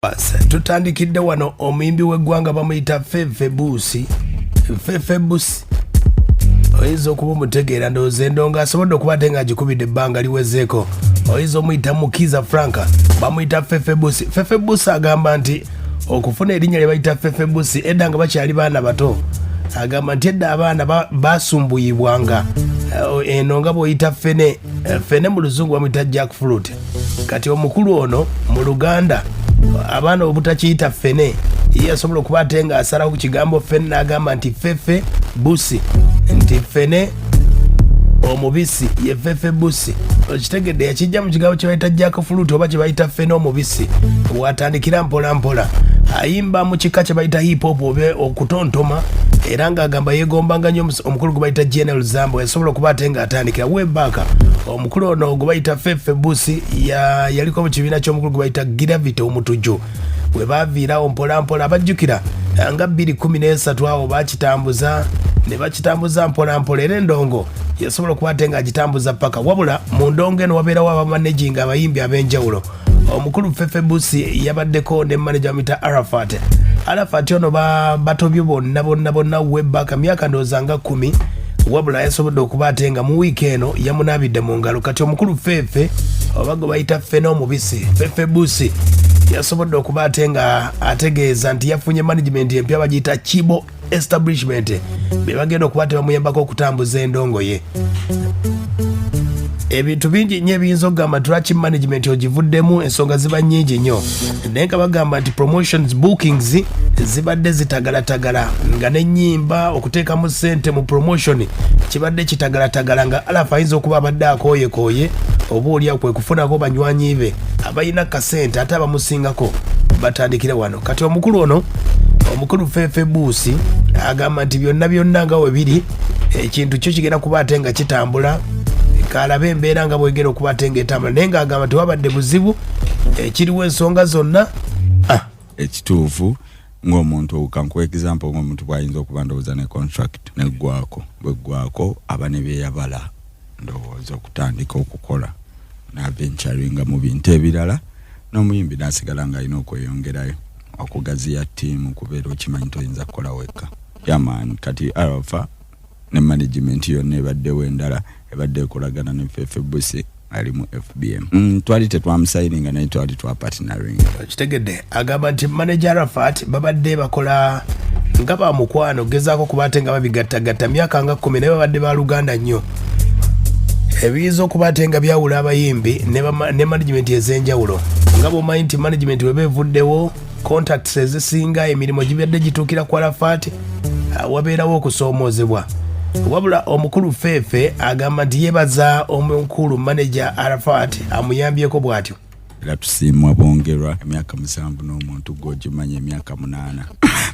Bas, tutandikidde wano. Omuyimbi w'eggwanga bamuyita Fefe Busi. Fefe Busi oyinza okuba omutegeera, ndowooza endongo asobodde okuba ate ng'agikubidde ebbanga liwezeeko. Oyinza omuyita Mukiza Franka, bamuyita Fefe Busi. Fefe Busi agamba nti okufuna erinnya lye bayita Fefe Busi, edda nga bakyali baana bato, agamba nti edda abaana basumbuyibwanga eno nga bw'oyita fene. Fene mu Luzungu bamuyita jack fruit. Kati omukulu ono mu Luganda abaana obutakiyita fene, ye yasobola okuba ate nga asalawo ku kigambo fene n'agamba nti Fefe Busi, nti fene omubisi ye Fefe Busi. Okitegedde? Yakijja mu kigambo kyebayita jack fruit oba kyebayita fene omubisi. Watandikira mpola mpola ayimba mu kika kyebayita hip hop oba okutontoma, era ng'agamba yeegombanga nnyo omukulu gwe bayita General Zambo. Yasobola okuba ate ng'atandikira way back. Omukulu ono gwe bayita Fefe Busi yaliko mu kibiina ky'omukulu gwe bayita Gravity Omutujju. We baviirawo mpola mpola, abajjukira nga 2013 awo bakitambuza ne bakitambuza mpola mpola, era endongo yasobola okuba ate ng'agitambuza paka. Wabula mu ndongo eno wabeerawo abamanaginga abayimbi ab'enjawulo. Omukulu Fefe Busi yabaddeko ne manager bamuyita Arafat. Arafat ono batobye bonna bonna bonna way back myaka ndowooza nga 10, wabula yasobodde okuba ate nga mu wiiki eno yamunaabidde mu ngalo. Kati omukulu Fefe oba gwe bayita Fene omubisi, Fefe Busi, yasobodde okuba ate nga ategeeza nti yafunye management empya bagiyita Kibo Establishment, be bagenda okuba tebamuyambako okutambuza endongo ye. Ebintu bingi nnyo ebiyinza okugamba nti lwaki management ogivuddemu, ensonga ziba nnyingi nnyo, naye nga bagamba nti promotions, bookings zibadde zitagalatagala, nga n'ennyimba okuteekamu ssente mu promotion kibadde kitagalatagala, nga Alafa ayinza okuba abadde akooyekooye oba oli kwe kufunako banywanyi be abalina kasente ate abamusingako batandikire wano. Kati omukulu ono, omukulu Fefe Buusi, agamba nti byonna byonna nga we biri, ekintu kyo kigenda kuba ate nga kitambula, kalabe embeera nga bwegenda okuba ate nga etambula, naye ng'agamba tewabadde buzibu ekiriwo, ensonga zonna. Ekituufu ng'omuntu, kankuwa example, ng'omuntu bw'ayinza okuba ndowooza ne contract neggwako, bweggwako aba ne byeyabala ndowooza okutandika okukola n'aventuringa mu bintu ebirala, n'omuyimbi n'asigala ng'alina okweyongerayo okugaziya ttiimu, kubeera okimanyi toyinza kukola wekka. Yeah man, kati Arafa ne management yonna ebaddewo endala ebadde ekolagana ne Fefe Busi ali mu FBM. Twali tetwamusayininga naye twali twapartnering. Kitegedde? Agamba nti manager Arafat babadde bakola nga bamukwano, gezaako kuba ate nga babigattagatta myaka nga 10, naye babadde baluganda nnyo. Ebiyinza okuba ate nga byawula abayimbi ne management ez'enjawulo, nga bwomanyi nti management weba evuddewo, contacts ezisinga emirimu gibadde gituukira ku Arafat, wabeerawo okusoomoozebwa. Wabula omukulu Feefe agamba nti yeebaza omukulu manager Arafat amuyambyeko bw'atyo. Era tusiimwa bongerwa emyaka 7 n'omuntu gw'ogimanya emyaka 8,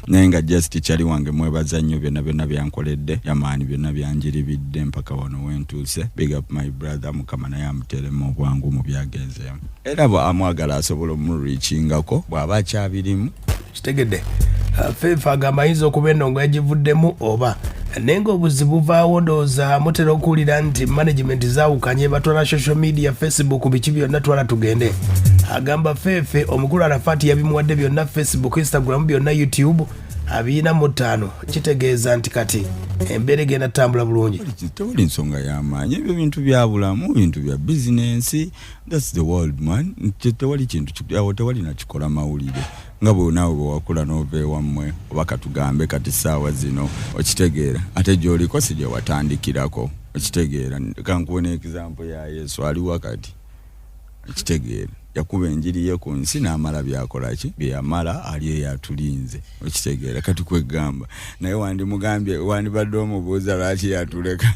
naye nga just kyali wange mwebaza nnyo byonna byonna byankoledde yamaani, byonna byanjiribidde mpaka wano wentuuse. Big up my brother, Mukama naye amuteremu obwangu mu byagenzeemu, era bwe amwagala asobola omurichingako bw'aba akyabirimu. Kitegedde? Feefe agamba ayinza okuba endongo yagivuddemu oba, naye ngaobuzibu buvaawo. Ndowooza mutera okuwulira nti management zaawukanye, batwala social media, Facebook, biki byonna, twala tugende. Agamba Feefe omukulu Arafati yabimuwadde byonna, Facebook, Instagram, byonna, YouTube abiyina mu ttaano, kitegeeza nti kati embeera egenda tutambula bulungi. Tewali nsonga y'amaanyi, ebyo bintu bya bulamu, bintu bya bizinensi. That's the world, man. Tewali kintu awo, tewali nakikola mawulire, nga bwe naawe bwe wakula n'ova ewammwe, oba katugambe kati saawa zino, okitegeera, ate gy'oliko si gye watandikirako, okitegeera? Kankuwe n'example ya Yesu aliwa kati, okitegeera? Yakuba enjiri ye ku nsi n'amala byakola ki bye yamala, ali eyo atulinze, okitegeera? Kati kwegamba naye wandimugambye, wandibadde omubuuza lwaki yatuleka.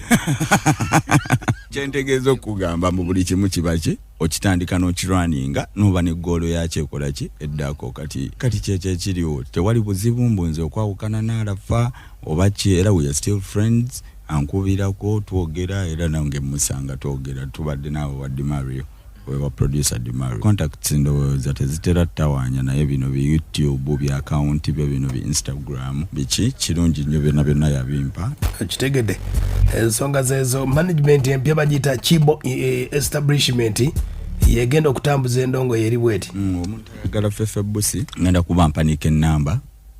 Kyentegeeza okugamba mu buli kimu kiba ki okitandika n'okirwaninga n'oba ne goal yakyo ekola ki eddako. Kati kyekyo ekiriwo, tewali buzibu mbunze okwawukana n'Alafa oba ki, era we are still friends, ankubirako twogera, era nange musanga twogera. Tubadde naawe wa Dimario, wewa producer Dimario. Contacts ndowooza tezitera ttawaanya, naye bino bi YouTube, bya account byo bino bi Instagram biki, kirungi nnyo, byonna byonna yabimpa. Kitegedde? Ensonga zezo. Management empya bagiyita Kibo Establishment. Yegenda okutambuza endongo yeri bweti. Omuntu ayagala Fefe Busi, ngenda kuba mpanika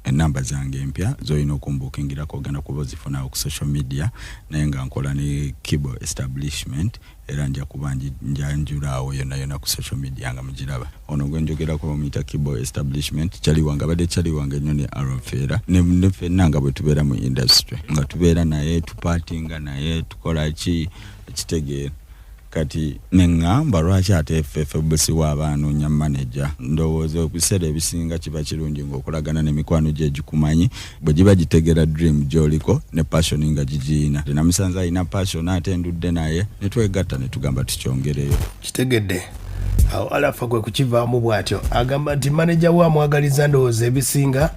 enamba zange empya zolina okumbukingirako, ogenda kuba ozifunawo ku social media, naye nga nkola ne Kibo Establishment, era nja kuba njanjulaawo yonna yonna ku social media nga mugiraba. Ono gwe njogerako bamuyita Kibo Establishment, kyali wange, abadde kyali wange nnyo ne Arafeera ne ffenna nga bwe tubeera mu industry, nga tubeera naye, tupartyinga naye, tukola ki, ekitegeera. Kati neŋŋamba lwaki ate Fefe Busi waaba anoonya manager? Ndowooza ebiseera ebisinga kiba kirungi ng'okolagana n'emikwano gye egikumanyi, bwe giba gitegeera dream gy'oliko ne passion nga gigiina. Namusanze alina passion, ate ndudde naye, ne twegatta ne tugamba tukyongereyo. Kitegedde awo Alafa kwe kukivaamu bw'atyo agamba nti maneja we amwagaliza ndowooza ebisinga,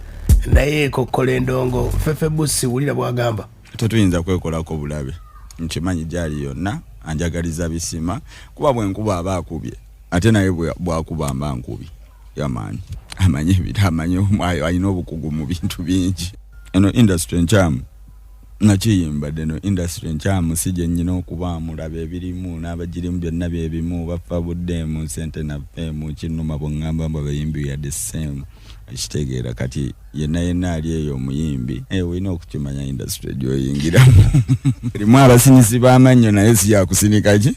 naye ekokkola endongo. Fefe Busi, wulira bw'agamba. Tetuyinza kwekolako bulabe, nkimanyi gyali yonna anjagaliza bisima, kuba bwenkuba aba akubye, ate naye bwakuba mba nkubi yamaanyi. Amanyi ebintu, amanyi omwayo, alina obukugu mu bintu bingi. Eno industry enkyamu, nakiyimbadde, eno industry enkyamu, si gye nnyina okubaamu. Laba ebirimu n'abagirimu byonna byebimu, bafa buddeemu sente nafeemu. Kinnuma bweŋŋamba mbu abayimbi we are the same, ekitegeera. Kati yenna yenna ali eyo omuyimbi, olina okukimanya industry gyoyingiramu erimu abasinisi b'amannyo, naye si yakusinika ki.